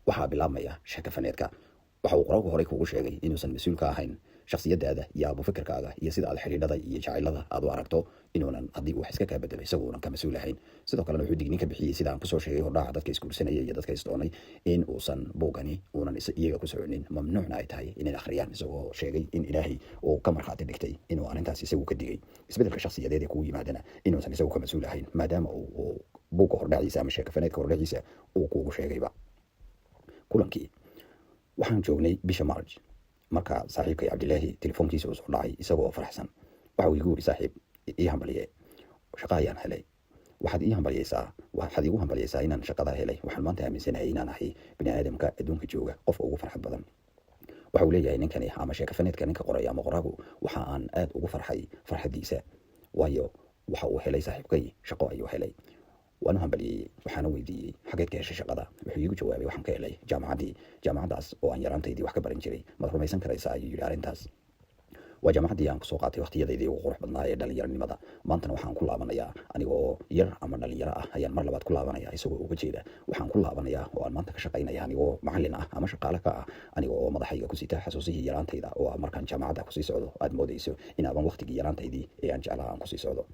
Waxaa bilaabmaya sheekafaneedka. Waxa uu qoraalku horey kuugu sheegay inuusan mas-uul ka ahayn shakhsiyadaada iyo abufikirkaaga iyo sida aad xidhiidhada iyo jacaylada aad u aragto, inuunan haddii uu wax iska kaa bedelo isaguunan ka mas-uul ahayn. Sidoo kalena wuxuu digniin ka bixiyey, sida aan kusoo sheegay hordhaca, dadka isguursanaya iyo dadka isdoonay in uusan buugani uunan iyaga ku soconin, mamnuucna ay tahay inay akhriyaan, isagoo sheegay in Ilaahay uu ka markhaati dhigtay inuu arrintaas isagu ka digay, isbedelka shakhsiyadeed ee kugu yimaadana inuusan isagu ka mas-uul ahayn, maadaama uu buugga hordhaciisa ama sheekafaneedka hordhaciisa uu kuugu sheegayba. Kulankii waxaan joognay bisha March marka saaxiibkay Cabdilaahi telefoonkiisa uu soo dhacay isagoo faraxsan. Waxa uu igu yiri: "Saaxiib, ii hambaliye, shaqo ayaan helay. Waxaad ii hambaliyeysaa, waxaad iigu hambaliyeysaa inaan shaqada helay. Waxaan maanta aaminsanahay inaan ahay bini aadamka adduunka jooga qofka ugu farxad badan." Waxa uu leeyahay ninkani ama sheekafaneedka ninka qoraya ama qoraagu: "Waxa aan aad ugu farxay farxaddiisa, waayo waxa uu helay saaxiibkay shaqo ayuu helay. Waan u hambalyeeyey, waxaana weydiiyey: 'Xageed ka heshay shaqada?' Wuxuu iigu jawaabay: 'Waxaan ka helay jaamacaddii, jaamacaddaas oo aan yaraantaydii wax ka baran jiray. Maad rumaysan karaysaa?' ayuu yidhi. 'Arrintaas waa jaamacaddii aan kusoo qaatay waqtiyadaydii ugu qurux badnaa ee dhalinyaronimada. Maantana waxaan ku laabanayaa aniga oo yar ama dhalinyaro ah ayaan mar labaad ku laabanaya,' isagoo uga jeeda 'waxaan ku laabanayaa oo aan maanta ka shaqaynaya anigoo macallin ah ama shaqaale ka ah, aniga oo madaxayga ku sita xasuusihii yaraantayda, oo markaan jaamacadda kusii socdo aad moodayso inaaban waqtigii yaraantaydii ee aan jeclaha aan kusii socdo.'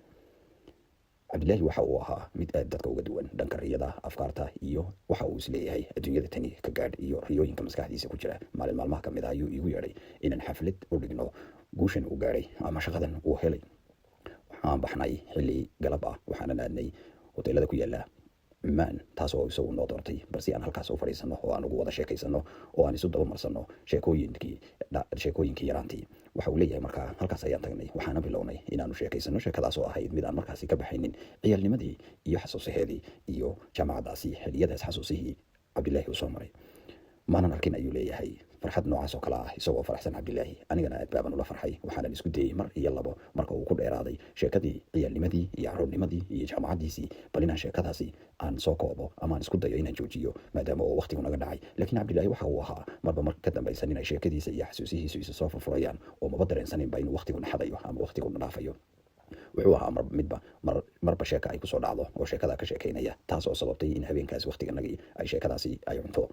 Cabdilaahi waxa uu ahaa mid aad dadka uga duwan dhanka riyada, afkaarta iyo waxa uu isleeyahay adduunyada tani ka gaadh iyo riyooyinka maskaxdiisa ku jira. Maalin maalmaha ka mid ah ayuu iigu yeedhay inaan xaflad u dhigno guushan uu gaadhay ama shaqadan uu helay. Waxaan baxnay xilli galab ah, waxaanan aadnay hoteelada ku yaala Cumaan, taas oo isagu noo doortay, balse aan halkaas u fadhiisano oo aan ugu wada sheekaysano oo aan isu dabamarsano sheekooyinkii yaraantii. Waxa uu leeyahay: 'Markaa halkaas ayaan tagnay, waxaana bilownay inaanu sheekaysano, sheekadaas oo ahayd mid aan markaasi ka baxaynin ciyaalnimadii iyo xasuusaheedii iyo jaamacaddaasi, xilliyadaas xasuusihii Cabdilaahi uu soo maray. Maanan arkin,' ayuu leeyahay, 'farxad noocaas oo kale ah isagoo faraxsan Cabdilaahi. Anigana aad baaban ula farxay. Waxaanan isku dayey mar iyo labo marka uu ku dheeraaday sheekadii ciyaalnimadii iyo caruurnimadii iyo jaamacaddiisii, bal inaan sheekadaasi aan soo koobo ama aan isku dayo inaan joojiyo, maadaama oo waqtigu naga dhacay. Laakiin Cabdilaahi waxa uu ahaa marba marka ka dambaysan inay sheekadiisa iyo xasuusihiisu isa soo furfurayaan, oo maba dareensaninba inuu waqtigu naxadayo ama waqtigu dhaafayo. Wuxuu ahaa mar midba mar marba sheeka ay kusoo dhacdo oo sheekada ka sheekaynaya, taas oo sababtay in habeenkaas waqtiganagii ay sheekadaasi ay cunto.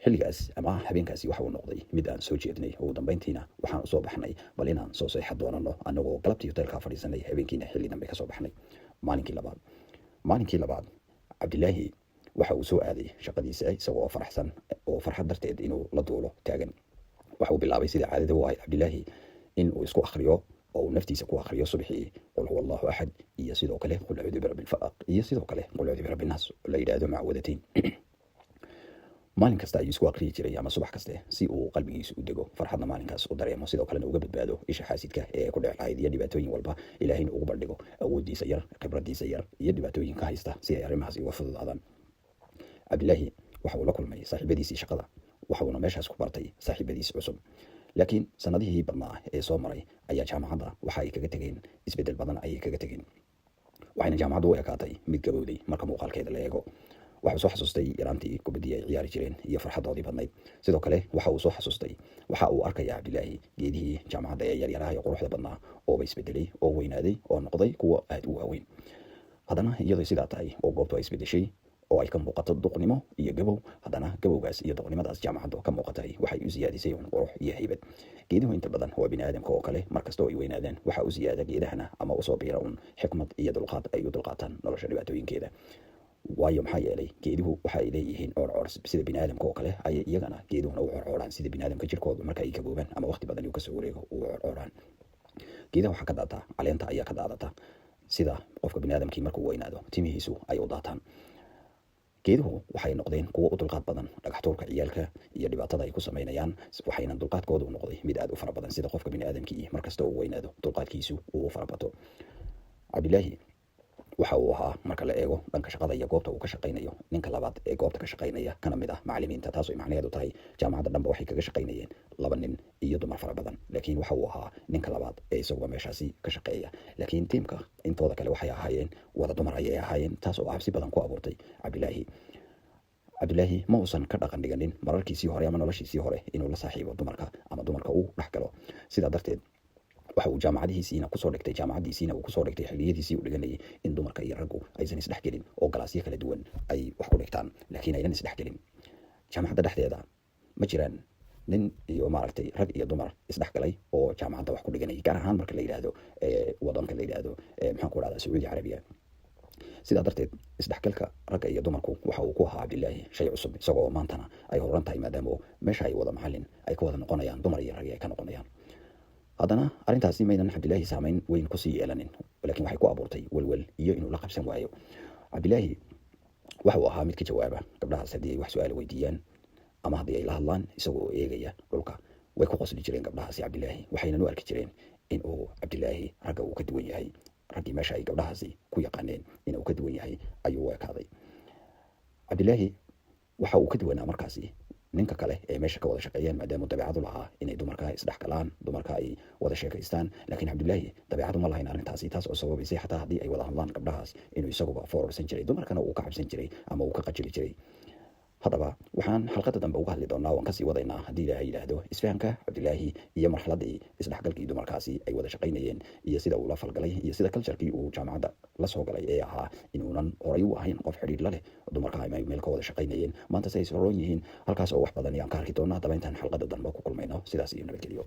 Xilligaas ama habeenkaasi waxa uu noqday mid aan soo jeednay. Ugu dambeyntiina waxaan usoo baxnay bal inaan soo seexa doonano, anagoo galabtii hoteelkaa fadhiisanay, habeenkiina xilli dambe kasoo baxnay. Maalinkii labaad Cabdilaahi waxa uu soo aaday shaqadiisa isagoo faraxsan oo farxad darteed inuu la duulo taagan. Waxa uu bilaabay, sida caadada u ahayd Cabdilaahi, in uu isku akhriyo oo uu naftiisa ku akhriyo subaxii qul huwa Allahu axad, iyo sidoo kale qul acuudu birabbi lfalaq, iyo sidoo kale qul acuudu birabbi nnaas oo la yidhaahdo macwadatayn. Maalin kasta ayuu isku akhriyi jiray ama subax kaste, si uu qalbigiisu u dego, farxadna maalinkaas u dareemo, sidoo kalena uga badbaado isha xaasidka ee ku dhec lahayd iyo dhibaatooyin walba, Ilaahayna ugu bandhigo awooddiisa yar, khibradiisa yar iyo dhibaatooyinka haysta, si ay arrimahaasi uga fududaadaan. Cabdilaahi waxa uu la kulmay saaxiibadiisii shaqada, waxa uuna meeshaas ku bartay saaxiibadiisi cusub. Laakiin sanadihii badnaa ee soo maray ayaa jaamacadda waxa ay kaga tegeen isbeddel badan ayay kaga tegeen, waxayna jaamacaddu u ekaatay mid gabowday marka muuqaalkeeda la eego. Waxa uu soo xasuustay yaraantii kubaddii ay ciyaari jireen iyo farxadoodii badnayd. Sidoo kale waxa uu soo xasuustay, waxa uu arkaya Cabdilaahi geedihii jaamacadda ee yaryaraha ee quruxda badnaa ooba isbedelay oo weynaaday oo noqday kuwo aad u waaweyn. Haddana iyadoo sidaa tahay oo goobtu ay isbedeshay oo ay ka muuqato duqnimo iyo gabow, haddana gabowgaas iyo duqnimadaas jaamacaddu ka muuqatay waxay u siyaadisay un qurux iyo haybad. Geeduhu inta badan waa bini aadamka oo kale, mar kasta oo ay weynaadaan waxa u siyaada geedahana ama usoo biira un xikmad iyo dulqaad ay u dulqaataan nolosha dhibaatooyinkeeda. Waayo, maxaa yeelay, geeduhu waxa ay leeyihiin coorcoor sida bini aadamka oo kale ayay iyagana geeduhuna u coorcooraan, sida bini aadamka jirkoodu marka ay gaboobaan ama waqti badan uu kasoo wareego uu coorcooraan. Geedaha waxaa ka daata caleenta ayaa ka daadata, sida qofka bini aadamkii markuu weynaado timihiisu ay u daataan. Geeduhu waxay noqdeen kuwo u dulqaad badan dhagaxtuurka ciyaalka iyo dhibaatada ay ku samaynayaan, waxayna dulqaadkoodu noqday mid aad u fara badan, sida qofka bini aadamkii markasta uu weynaado dulqaadkiisu uu u farabato. Cabdilaahi waxa uu ahaa, marka la eego dhanka shaqada iyo goobta uu ka shaqaynayo, ninka labaad ee goobta ka shaqaynaya kana mid ah macallimiinta, taas oo macnaheedu tahay jaamacadda dhanba waxay kaga shaqaynayeen laba nin iyo dumar fara badan, laakiin waxa uu ahaa ninka labaad ee isaguba meeshaasi ka shaqeeya. Laakiin tiimka intooda kale waxay ahaayeen wada dumar ayay ahaayeen, taas oo cabsi badan ku abuurtay Cabdilaahi. Cabdilaahi ma uusan ka dhaqan dhiganin mararkiisii hore ama noloshiisii hore inuu la saaxiibo dumarka ama dumarka uu dhex galo. Sidaa darteed waxa uu jaamacadihiisiina kusoo dhigtay, jaamacaddiisiina uu kusoo dhigtay xilliyadiisii uu dhiganayay, in dumarka iyo raggu aysan isdhexgelin oo galaasyo kala duwan ay wax ku dhigtaan, laakiin aynan isdhexgelin. Jaamacadda dhexdeeda ma jiraan nin iyo, maaragtay, rag iyo dumar isdhexgalay oo jaamacadda wax ku dhiganayay, gaar ahaan marka la yidhaahdo wadanka la yidhaahdo, maxaan ku dhahdaa, Sacuudi Carabiya. Sidaa darteed isdhexgalka ragga iyo dumarku waxa uu ku ahaa Cabdilaahi shay cusub, isagoo maantana ay horan tahay, maadaama meesha ay wada macalin ay ka wada noqonayaan, dumar iyo raggi ay ka noqonayaan. Haddana arrintaasi maynan Cabdilaahi saameyn weyn kusii yeelanin, laakiin waxay ku abuurtay welwel iyo inuu la qabsan waayo. Cabdilaahi waxa uu ahaa mid ka jawaaba gabdhahaas haddii ay wax su-aal weydiiyaan ama haddii ay la hadlaan, isagoo eegaya dhulka. Way ku qosli jireen gabdhahaasi Cabdilaahi, waxaynan u arki jireen in uu Cabdilaahi ragga uu ka duwan yahay. Raggii meesha ay gabdhahaasi ku yaqaaneen inuu ka duwan yahay ayuu u ekaaday. Cabdilaahi waxa uu ka duwanaa markaasi ninka kale ee meesha ka wada shaqeeyeen, maadaama dabeecadu lahaa inay dumarka isdhexgalaan, dumarka ay wada sheekaystaan. Laakiin Cabdilaahi dabeecadu ma lahayn arrintaasi, taas oo sababaysay xataa haddii ay wada hadlaan gabdhahaas inuu isaguba foorarsan jiray, dumarkana uu ka cabsan jiray ama uu ka qajili jiray. Haddaba waxaan xalqadda dambe uga hadli doonaa, waan kasii wadaynaa haddii Ilaahay yidhaahdo, isfahamka Cabdilaahi iyo marxaladii isdhexgalkii dumarkaasi ay wada shaqaynayeen, iyo sida uu la falgalay, iyo sida culturekii uu jaamacadda la soo galay ee ahaa inuunan horay u ahayn qof xidhiir la leh dumarka ay meel ka wada shaqaynayeen, maanta si ay soroon yihiin, halkaas oo wax badan ayaan ka arki doonaa. Haddaba intaan xalqadda dambe ku kulmayno, sidaas iyo nabadgelyo.